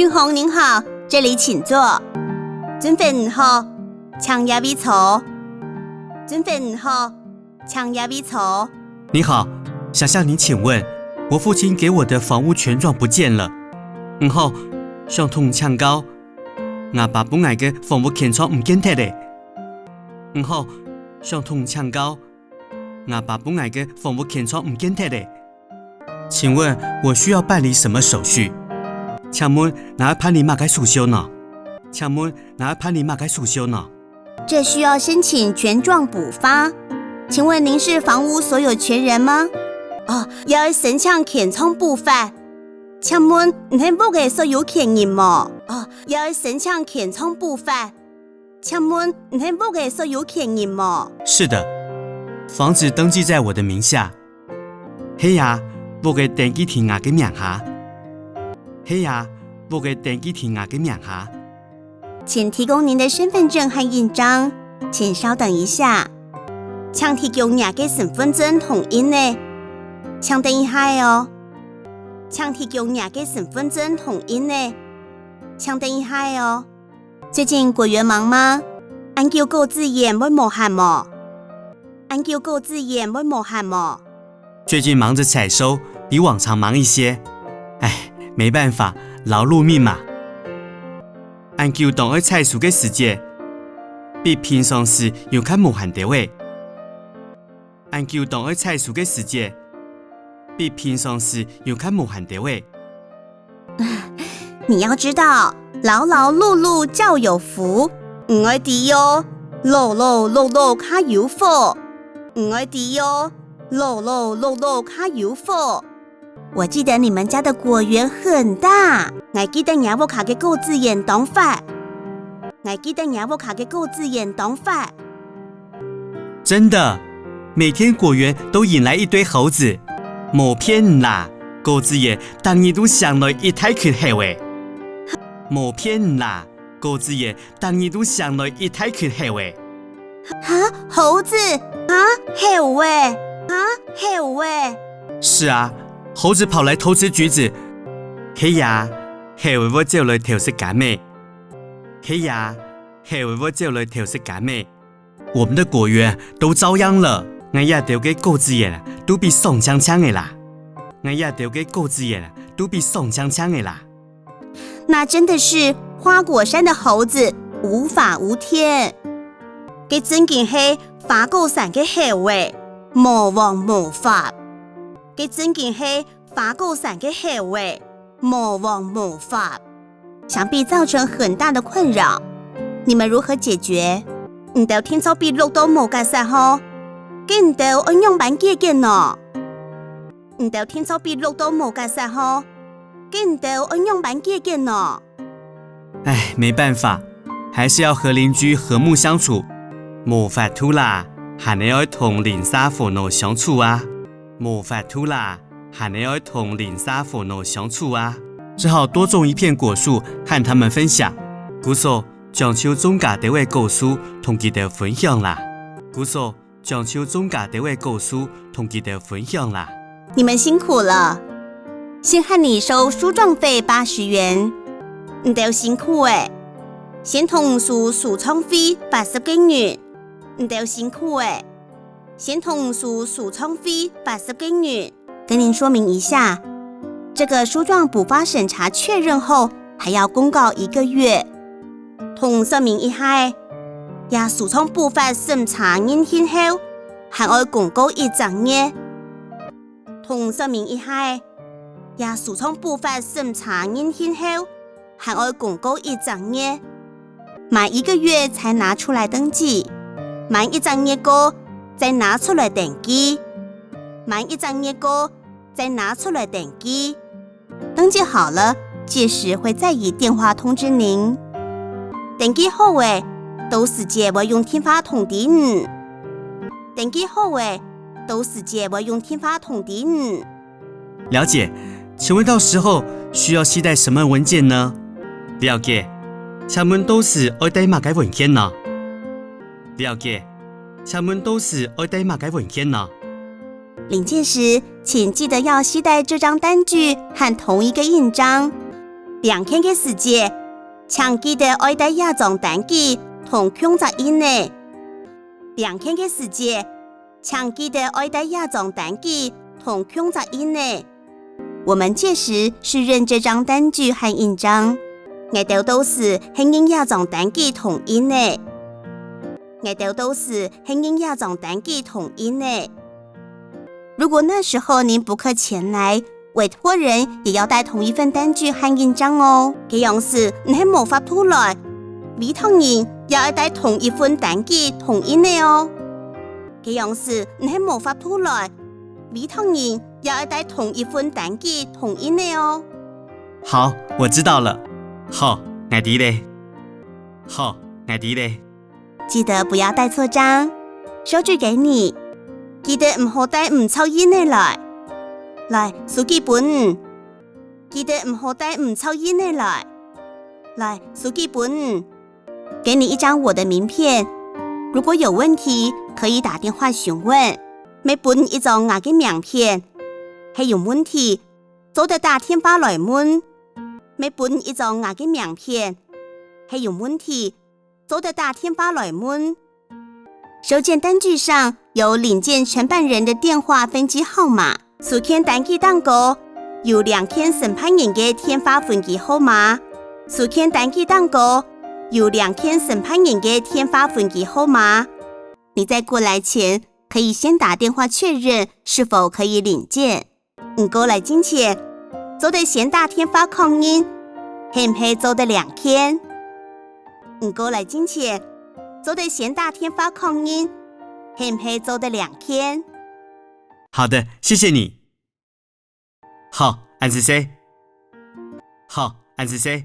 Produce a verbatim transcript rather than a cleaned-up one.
君宏您好，这里请坐。尊貴你好，請這位坐。尊貴你好，請這位坐。你好，想向您请问，我父亲给我的房屋权状不见了。你好，想同你请教，吾爸分𠊎个房屋權狀毋見忒咧。你好，想同你请教，吾爸分𠊎个房屋權狀毋見忒咧。请问我需要办理什么手续？请问𠊎愛辦理麼个手續呢？请问𠊎愛辦理麼个手續呢？这需要申请权状补发。请问您是房屋所有权人吗？哦，這愛申請權狀補發。請問你係屋个所有權人無？哦，這愛申請權狀補發。請問你係屋个所有權人無？是的，房子登记在我的名下。係啊，屋个登记在吾个名下。係啊，屋个登记在吾个名下。请提供您的身份证和印章，请稍等一下。请提供若个身份證同印仔，请等一下仔哦。请提供若个身份證同印仔，请等一下仔哦。最近果園忙嗎？恁久果子園會無閒無？恁久果子園會無閒無？最近忙着采收，比往常忙一些。唉，没办法，劳碌命嘛。恁久當愛采收个時節，比平常時又較無閒兜仔。恁久當愛采收个時節，比平常時又較無閒兜仔。你要知道，劳劳碌碌叫有福。你愛知哦，劳劳碌碌較有福。你愛知哦，劳劳碌碌較有福。我记得你们家的果园很大。𠊎记得若屋下个果子園當闊。𠊎记得若屋下个果子園當闊。真的，每天果園都引来一堆猴子。無騙你啦，果子園逐日都上來一大群猴仔。無騙你啦，果子園逐日都上來一大群猴仔。哈？猴子？哈？猴仔？哈？猴仔？是啊，猴子跑来偷吃橘子。係啊，猴仔會走來偷食柑仔。係啊，猴仔會走來偷食柑仔。我们的果园都遭殃了。𠊎這兜个果子園啊，都被掃淨淨仔啦。𠊎這兜个果子園啊，都被掃淨淨仔啦。那真的是花果山的猴子，無法無天。該真經係花果山个猴仔，無王無法。該真經係花果山个猴仔，無王無法。想必造成很大的困扰，你们如何解决？你兜定著被摝到無結煞吼，該你兜愛仰般解決呢？你兜定著被摝到無結煞吼，該你兜愛仰般解決呢？唉，没办法，还是要和邻居和睦相处。無法度啦，還係愛同鄰舍和睦相處啊。無法度啦，還係愛同鄰舍和睦相處啊。只好多种一片果树和他们分享。故所，將就種加兜仔果樹同佢兜分享啦。故所，將就種加兜仔果樹同佢兜分享啦。你们辛苦了，先和你收書状费八十元。你兜辛苦了，先同你收書状费八十个銀。你兜辛苦了，先同你收书状费八十个银。跟您说明一下，这个书状补发审查确认后，还要公告一个月。同你说明一下，這書状补发审查认定后， 還愛公告一隻月。同你說明一下，這書狀補發審查認定後，還愛公告一隻月。滿一個月才拿出來登記，滿一隻月過再拿出來登記，滿一隻月過再拿出來登記。 登記好了，屆時會再以電話通知您。登記好了，到時節會用電話通知你。登記好了，到時節會用電話通知你。了解，請問到時候需要攜帶什麼文件呢？了解，請問到時愛帶麼个文件呢？了解，請問到時愛帶麼个文件呢？ 領件時，請記得要攜帶這張單據和同一個印章。領件个時節，請記得愛帶這張單據同共隻印仔。領件个時節，請記得愛帶這張單據同共隻印仔。我們屆時是認這張單據和印章。𠊎兜到時係認這張單據同印仔。𠊎兜到時係認這張單據同印仔。如果那時候您不克前來，委託人也要帶同一份單據和印章哦。該央時你係無法度來，委託人也愛帶同一份單據同印仔哦。該央時你係無法度來，委託人也愛帶同一份單據同印仔哦。好，我知道了。好，𠊎知咧。好，𠊎知咧。記得不要帶錯章。收據給你。記得毋好帶毋著印仔來。來，收據分你。記得毋好帶毋著印仔來。來，收據分你。給你一張我的名片，如果有問題，可以打電話詢問。乜分你一張𠊎个名片，係有問題，做得打電話來問。乜分你一張𠊎个名片，係有問題，做得打電話來問。收件單據上有領件承辦人的電話分機號碼。收件單據頂高有領件承辦人个電話分機號碼。收件單據頂高有領件承辦人个電話分機號碼。你在過來前，可以先打電話確認是否可以領件。你過來進前，做得先打電話確認，係毋係做得領件。你過來進前，做得先打電話確認，係毋係做得領件。好的，謝謝你。好，恁仔細。好，恁仔細。